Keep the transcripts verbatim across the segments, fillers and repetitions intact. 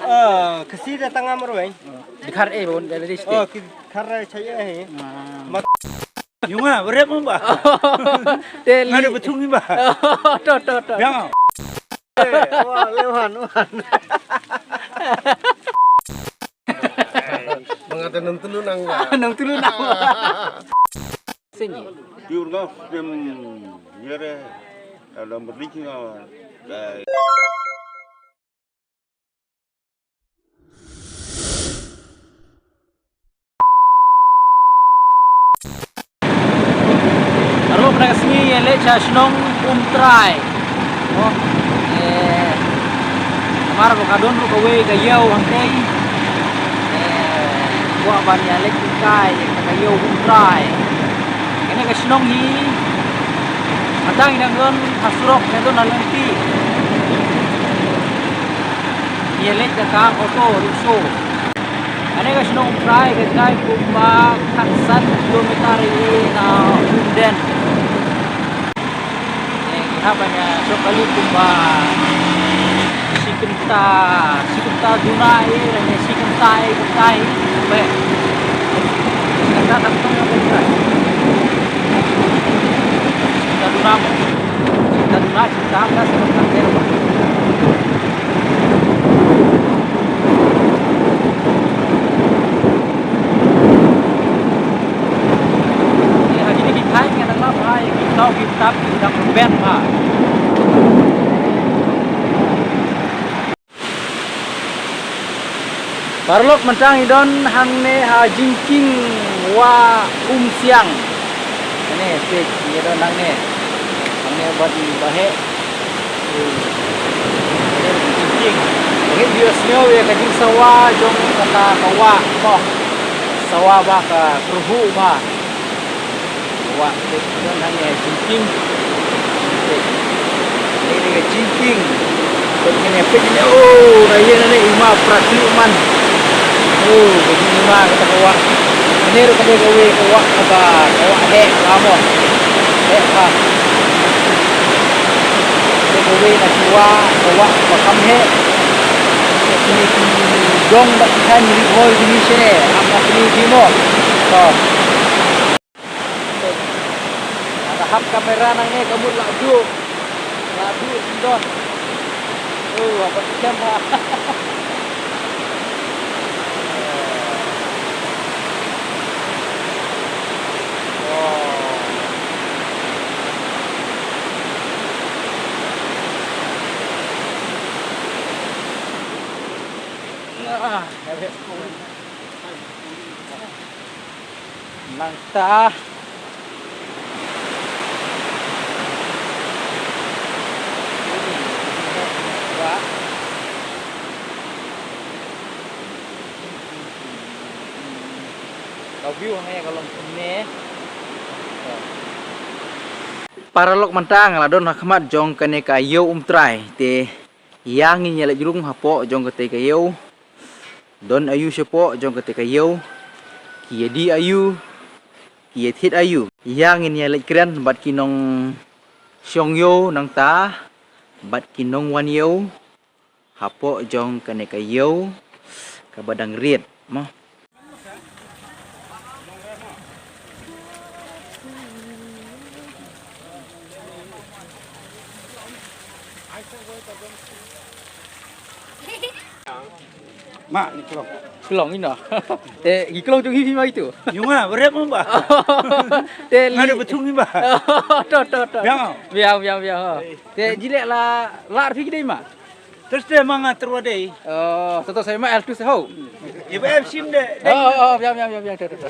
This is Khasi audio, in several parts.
Ah, kasi da tanga marweng. Dikhar eh bon dari state. Oh, ki khar eh chaya eh. Ah. Mat- Yunga, berep mo ba? Te li. Ngada betung ni ba? To, to, to. Yang. Eh, wah, lewan, wan. Mengata nang tulu nang ba? Nang tulu nang ba? Sini. Diur ngau sem nyere dalam berlici ngau. Arlo kane ka sngi ïa leit sha shnong Umtrai. Oh, eh, namar ba ka don ruh kawei ka ïew hangtei. Eh, kwah ban ïa leit kai ka ïew Umtrai. Kane ka shnong hi, mynta ngi dang don ha surok, ngi don ha lynti. Ïa leit da ka auto, rickshaw. Kane ka shnong Umtrai ka jngai kumba khatsan kilometer ïa na Umden. Ngi hap ban ïa shong kali kumba shi kynta, shi kynta duna ïa, ne shi kynta ïa, kynta ïa. Be. Shi kynta tam tam ïa kynta. Shi kynta duna mo. Shi kynta duna, shi kynta am ïa, shi kynta ter mo. Ïa, ha kine ki thaiñ nga dang lap ha ïa ki tau ki tap ki dang rben ha. Paralok, mynta ngi don hangne ha jingkieng wah Umsiang. Hangne stage ngi don hangne. Hangne bad i Bah Heh. Jingkieng. Ngi ïoh sngew ïa ka jingsawa jong kata ka wah, mo. Sawa ba ka kyrhuh ba. Wah, te don hangne jingkieng. Te. Hangne ka jingkieng. Te hangne peit hangne, oh, na ïa na ne i ma praklik man. Oh, ka jingma kata ka wah. Hangne ruh ka dei kawei ka wah kaba, ka wah heh ka mo. Heh ka. Te kawei na ki wah, ka wah ba kham heh. Te kine ki jong ba ki khan ri hoi kine shane. Am na kine ki mo. To. Nga hap kamera nangne ka mut la duh. La duh sendon. Oh, apa tu jam ha. Oh. Ah, habis. Nangta. Ka view hangne ka long kumne. Paralok, mynta nga la don ha khmat jong kane ka ïew Umtrai te ïa ngin ïa leit rung hapoh jong kata ka ïew. Don aïu shapoh jong kata ka ïew, ki ïa dih aïu, ki ïa thied aïu. Ïa ngin ïa leit kren bad ki nongshong ïew nangta bad ki nongwan ïew hapoh jong kane ka ïew kaba dang riat mo. Ma, ni klong. Klong ino. Te, ki klong tu ngi ma itu. Yunga, berep mo ba? Te, li. Ngada betung ni ba? To, to, to. Biang. Biang, biang, biang. Te, jilek la, lar phi dei ma? Terus dei ma nga terwa dei. Oh, to, to, saya ma el tu sehau. Iba em sim de. Oh, oh, biang, biang, biang, biang. To, to, to.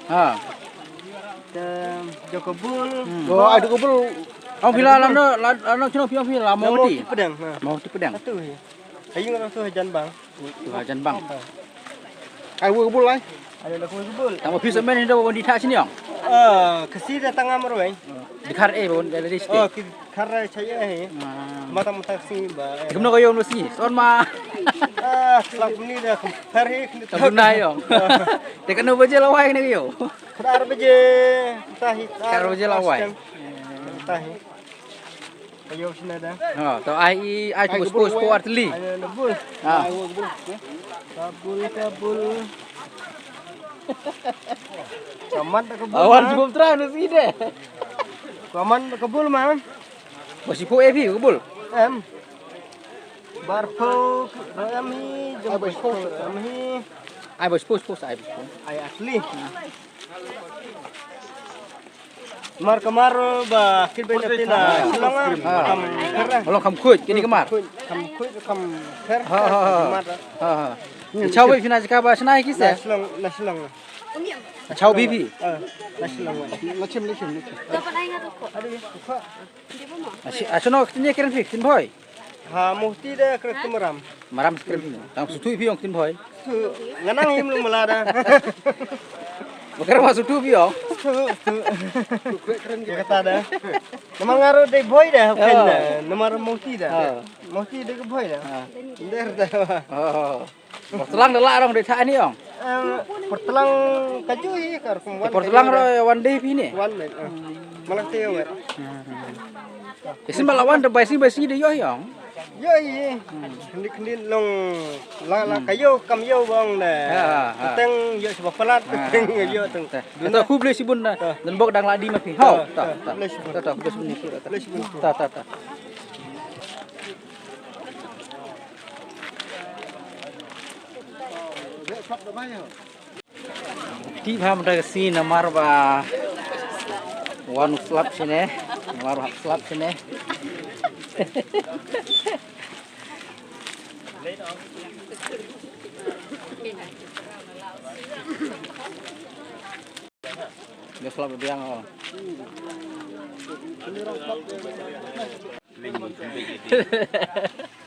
Ha. Te Jokobul. Hmm. Oh, ada kubul. Ong phi la lam no, la, la no chino phi ong phi la Mawati. Mawati Pedang, ha. Mawati Pedang. Satu, ya. Ayu ngan tu hajan bang. Tu hajan bang. Ai, wei kubul ai. Ada dah wei kubul. Tang phi semen ni dah wei di thak sini ong. Ah, kasi da tangam ruweng. Dikhar eh bon da dei. Oh, ki khar chaya eh. Mata mata si ba. Kumno kayo no si. Son ma. Ah, slap ni da khar hi. Tabun na yo. Te kano baje lawai ne yo. Khar baje. Tahi. Khar baje lawai. Tahi. Ayo sini dah. Ha, to ai ai ai ku sport sport atli. Ayo lebul. Ha. Kabul kabul. Kaman tak kabul. Awan cukup terang di sini deh. Kaman tak kabul man. Masih pu ebi kabul. Em. Barpo em hi jam barpo em hi. Ai bos pus pus ai bos pus. Ai atli. Mar kamar ba kit ba ina pina Shillong ah. Kam kher. Long kam khuid kini kamar. Kam khuid kam kher. Ha ha ha. Ha ha. Chau bi pina jaka ba shnai ki se. Na Shillong na Shillong. Chau bi bi. Na Shillong. Na chim na chim na chim. Aduh. Asu no ktien kren phi ktien Bhoi. Ha, mohti da kren tu maram. Maram kren tu. Tang sutu phi ong ktien Bhoi. Nganang him lu mala da. Bakar ma sutu phi ong. Kata da. Nama ngaro dei Bhoi da ken. Nama mohti da. Mohti dei Bhoi da. Der da. Oh. Portlang da la rong de tha ni ong. Portlang ka ju hi ka rukum wan. Portlang ro wan de phi ni. Wan de. Malak te yo. Isin bala wan de bai sing bai sing de yo hi ong. Yo hi. Khndi khndi long la la ka yo kam yo bong de. Teng yo seba palat teng yo teng. Ta khub le sibun na. Dan bok dang la di ma phi. Ho. Ta ta. Ta ta khub le sibun ni. Ta ta ta. Ti bha mata ka si namar ba wan slap sini, namar ba slap sini. Dia slap dia. Kling ni kling di.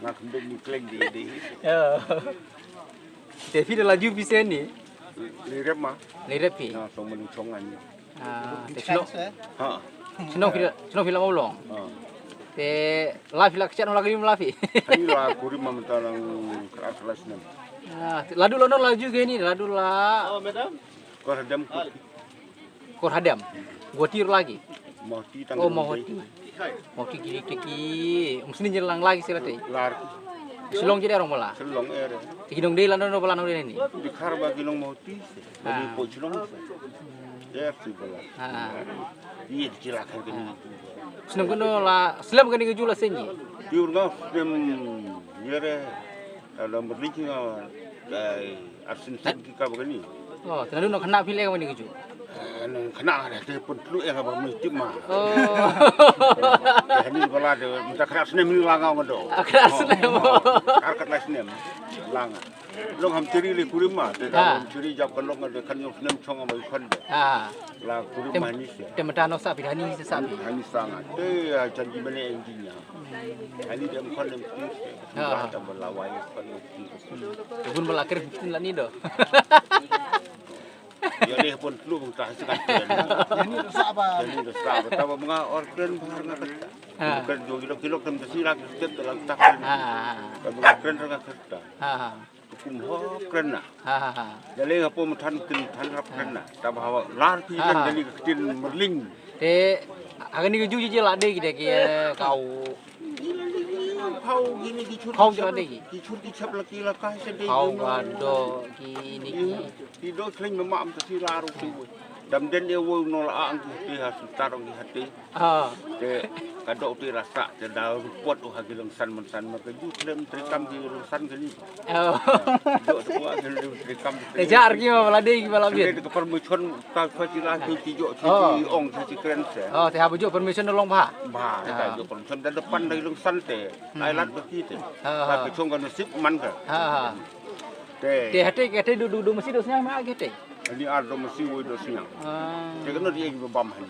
Nga kling ni kling di di. Te phi da laju phi seni. Li rep ma. Li rep phi. Na song menu chong ani. Ah, te chno. Ha. Chno phi da chno phi la maulong. Ha. Te la phi la kchat la krim la phi. Ani la kurim ma menta lang keras keras nem. Ah, ladu la no laju ke ni ladu la. Oh, madam. Kor hadam. Kor hadam. Guwahati ruh lagi. Mawhati tang. Oh, Mawhati. Mawhati kiri teki. Musni jelang lagi sila tei. Lar. Shillong jide rong bala. Shillong er. Ki nong dei lano no bala nong dei ni. Dikhar ba ki nong Mawhati. Ni po Shillong. Er si bala. Ha. Iya dikira kan kini. Seneng kuno la selem kani keju la senji. Diur ngau sem yere. Ala merliki ngau. Dai. Arsin sin ki ka ba kani. Oh, tena dun kena phi le ka mani keju. Nang kena ada te pun tlu ya ka ba mesti ma. Oh. Hani bala de minta keras nem ni langa mado. Keras nem. Kar kat las nem. Langa. Long ham ciri le kurim ma te ka ham ciri jap kan long de kan yong nem chong ma ikon de. Ha. La kurim ma ni se. Te mata no sa phi hani se sa phi. Hani sanga. Te janji mene engineer. Ani dem kon dem ti. Ha. Tam lawai kon dem ti. Bun bala kren tin la ni do. Ya ni pun tlu bang ta sekat. Ani do sa ba. Ani do sa ba ta ba nga or kren ba nga kata. Ha. Kren jo kilo kilo tem de sila kren dalam tak. Ha. Ta ba kren nga kata. Ha. Kum ho kren na. Ha ha ha. Jale nga po mthan kin than rap kren na. Ta ba lar pi kan jale ka tin merling. Te ha kani ka ju ji la de ki de ki kau. Kau gini ki chur. Kau jala de ki. Ki chur ki chap la ki la ka se de. Kau ga do ki ni ki. Ki do thleng ma mam ta si la ru ki. Dam den e wo no la ang ki te ha su ta rong ki ha te. Ha. Te ka dok te rasa te da report u ha ki leng san man san ma ka ju klem tre kam ki leng san ka ni. Oh. Dok te wa ki leng tre kam. Te jar ki ma bala dei ki bala bien. Te ka permission ta fa ki la ki ki jo ki ong ki kren se. Oh, te ha bu jo permission long ba. Ba, ta jo permission da depan da leng san te. Ai lat ba ki te. Ha. Ba ki chong ka nasib man ka. Ha ha. Te. Te hate hate du du du mesti do snyang ma hate. Ani ar do mesti woi do snyang. Ah. Te kano di egi bam hani.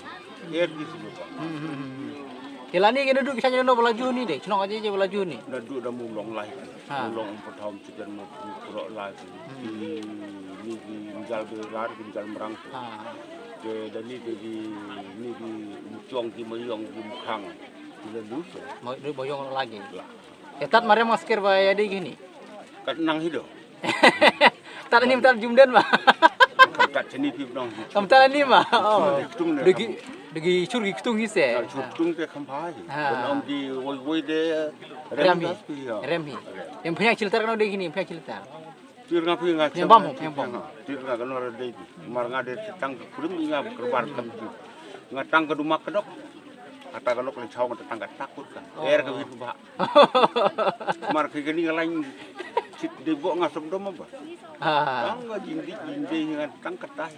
Er di si bam. Hmm, hmm, hmm, hmm. Ke lani ke du ki sanya no bala ju ni de. Chnong aje je bala ju ni. Da du da mulong lai. Ha. Mulong um pathom chicken mo pro lai. Hmm. Ni ni ni jal be lar ni jal merang. Ha. Te da ni te ki, ni ki mchong ki mayong ki mkhang. Ki la lus. Mo du boyong lagi. La. Etat marem ngasker ba ya dei kini. Kat nang hido. Tat ni tat jumden ba. Kam tat chini pi nang. Kam tat ni ba. Oh. Tung ne. Degi degi chur ki tung hi se. Chur tung te kham phai. Ha. Ban om ki woi woi de. Rem hi. Rem hi. Em phya chiltar kano dei kini phya chiltar. Tir nga phi nga. Phi bam, phi bam. Tir nga kano ra dei. Mar nga dei tang kurim nga kerbar kam tu. Nga tang ka dumak kedok. Kata ka lok le chaw nga tang ka takut kan. Er ka bit ba. Mar ki kini nga lain chit de bo nga sop dom ba. Ha. Tang nga jindi jindi nga tang ka tai.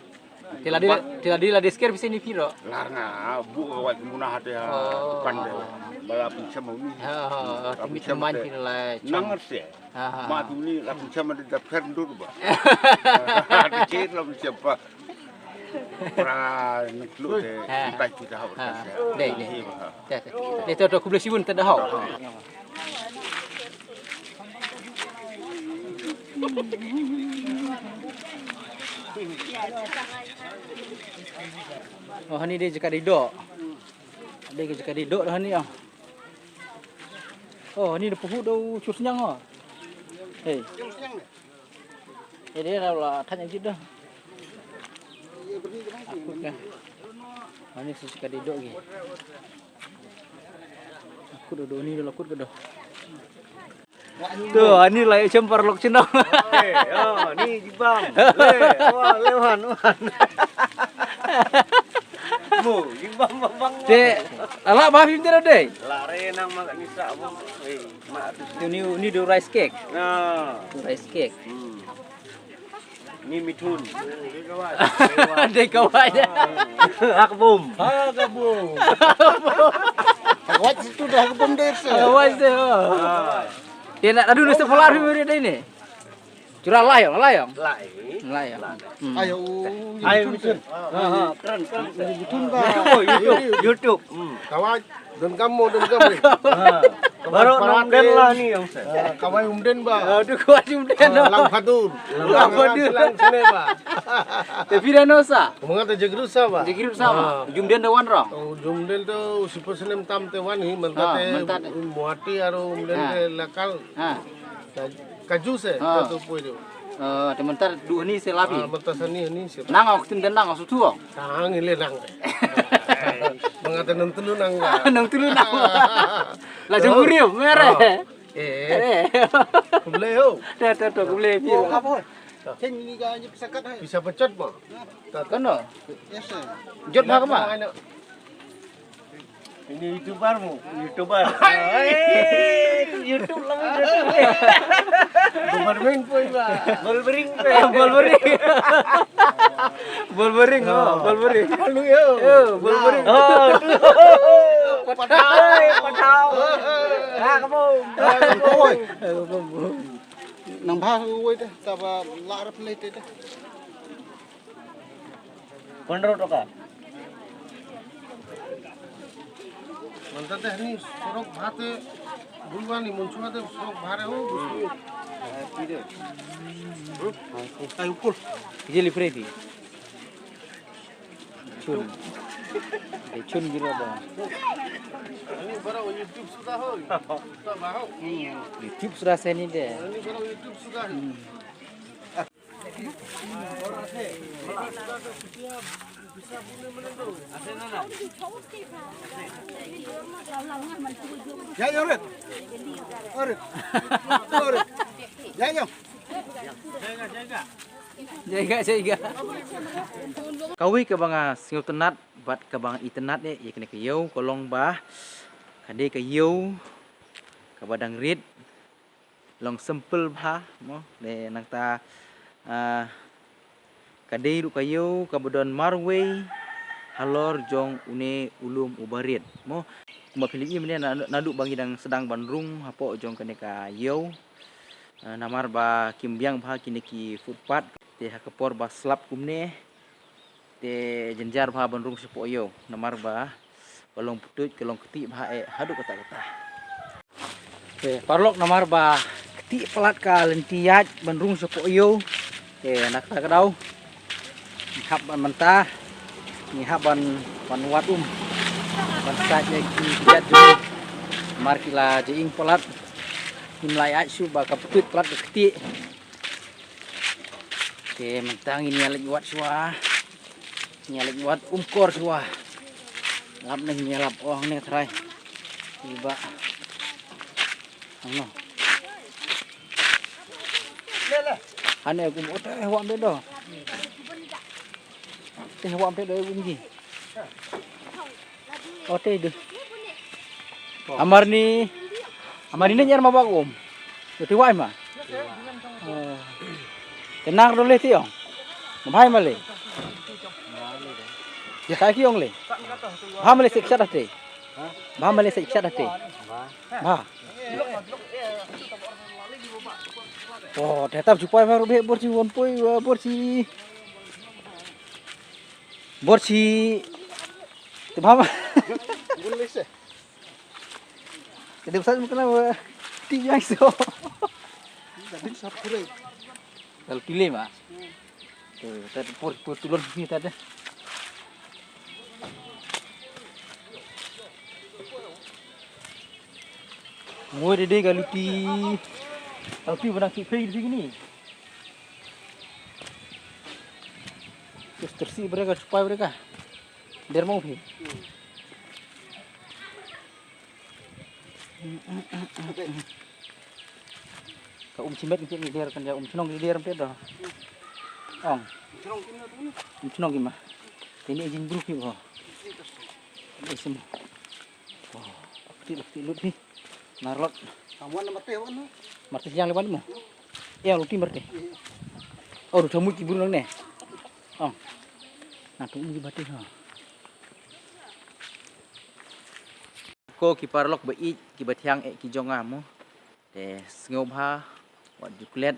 Tila di tila di la disker bisi ni piro. Lar nga bu ka wai muna hate ha. Oh. Kan de. Bala pun chama ni. Ha ha. Timi teman pila. Nang se. Ha ha. Ma tu ni la pun chama de da per ndur ba. Ate chit la pun chama. Pra ni klu de. Ha. Kita kita ha. Dei dei. Dei to to khublei shibun te da hok. Oh, hani dei jaka dei dok. Dei jaka dei dok dah hani ah. Oh, hani dah puhu dah chur senyang ah. Hei. Jadi dah lah tanya gitu dah. Aku kan. Hani sejaka dei dok lagi. Aku duduk ni dulu aku duduk. Tu, ani lai chem paralok chinong. Eh, oh, ni jibam. Le, wah, le wan, wan. Mo, jibam bang. Te, ala ba phim te dei. La re nang ma ni sa mo. Eh, ma tu. Tu ni ni do rice cake. Na. Tu rice cake. Hmm. Ni mithun. Dei kawai. Hakbum. Hakbum. Kawai situ dah hakbum deh se. Kawai se. Dia nak adu nasi polar hari dei ni. Curah layang, layang. Lai. Layang. Hmm. Ayo. Ayo mithun. Ha ha. Keren keren. Mithun ba. YouTube, YouTube. Hmm. Kawai. Don kamu, don kamu. Ha. Baru nong den lah ni yang saya. Ah, kawai umden ba. Ah, tu kawai umden. Ah, lang padur. Lang padur. Lang sene ba. Te pira nosa? Mengata jegrusa ba. Jegrusa ba. Ah. Jumden da wan rong. Oh, jumden tu sipo senem tam te wan hi, mengata muati aru umden te lakal. Ha. Kaju se tu pui tu. Eh, te mentar du ni se labi. Ah, mentar sani ni se. Nang aku tim den nang aku tu. Tang ile nang. Mengata nang telu nang. Nang telu nang. La jong uriu mere. Eh. Kumle ho. Dah dah dah kumle pi. Oh, apa? Chen ni ka ni pesakat hai. Bisa pecot ba. Kono. Yes sir. Jot ba kama. Ini YouTuber mu, YouTuber. Eh, YouTube lama YouTube. Bol bering pun ba. Bol bering. Bol bering. Bol bering. Oh, bol bering. Lalu yo. Yo, bol bering. Oh, tu. Patau, patau. Ah, kamu. Oi. Nang bah oi dah, tak apa larap ni dah. Pondro toka. Manta teh ni sorok bhate bulwani munchua te sorok bhare ho busui. Ai ukul. Jeli fredi. Chun. De chun gila ba. Ani bara YouTube sudah ho. Tak bahu. YouTube sudah seni de. Ani bara YouTube sudah. Ya, ya, Rit. Rit. Rit. Ya, ya. Jaiga, jaiga. Kawei kaba nga sngewtynnat bad kaba nga itynnat eh ïa kane ka ïew ka long ba ka dei ka ïew kaba dang rit. Long simple bha mo, ne nangta, ah, ka dei ruh ka ïew kaba don marwei halor jong une u lum uba rit mo. Kumba phi la ïohi mynne na, naduh ba ngi dang sdang ban rung hapoh jong kane ka ïew, ah, namar ba kim biang bha kine ki footpath te ha ka por ba slap kumne. Te jynjar bha ban rung shapoh ïew namar ba ka long pyntuid ka long ktieh bha eh haduh katta katta. Te paralok namar ba ktieh palat ka lynti ïaid ban rung shapoh ïew. Te na kata ka daw hap ban mynta. Ngi hap ban, ban wad um, ban sait ïa ki kjat jong ngi. Namar ki la jingim palat. Ngim lah ïa shuh ba ka pynpit palat ka ktieh. Te mynta ngin ïa leit wad shuwa. Ngin ïa leit wad um kor shuwa. Lap ne ngin ïa lap, oh, ne trai. Iba. Ano. Hane kum ote wa mbe do. Te wa mbe do kum ji. Ote do. Amar ni, amar ni ne nyar ma ba kum. Te wa ma. Oh. Te nang do le ti ong. Ma bhai ma le. Ya kai ki ong le. Bha ma le sik sat te. Bha ma le sik sat te. Bha. Oh, te tap chupai ma rubek bor si won poi, eh, bor si. Bor si. Te bha ma. Gul le se. Kedem sa mukna wa ti yang so. Kedem sa pure. Dal pile ma. Tu, ta por por tulon ni ta de. Ngoi de de galuti. Galuti bana ki pei di ni. Terus tersi mereka, supaya mereka. Der mau phi. Ka um chimet ngi der kan ja um chnong ngi der pet do. Ong. Um chnong ki ma. Tini jing bru ki ho. Isim. Wah, ti lak ti lut hi. Narlot. Kawan nama teh wan. Marti siang lewan mo. Ya luti marti. Oh, ru thamu ki bru nang ne. Ong. Na tu um ki bati ha. Ko ki paralok ba ïeit ki ba thiang eh ki jong nga mo. Te sngewbha wat ju klet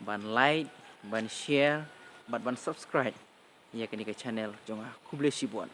ban like, ban share, bad ban subscribe ïa kane ka channel jong nga. Khublei shibun.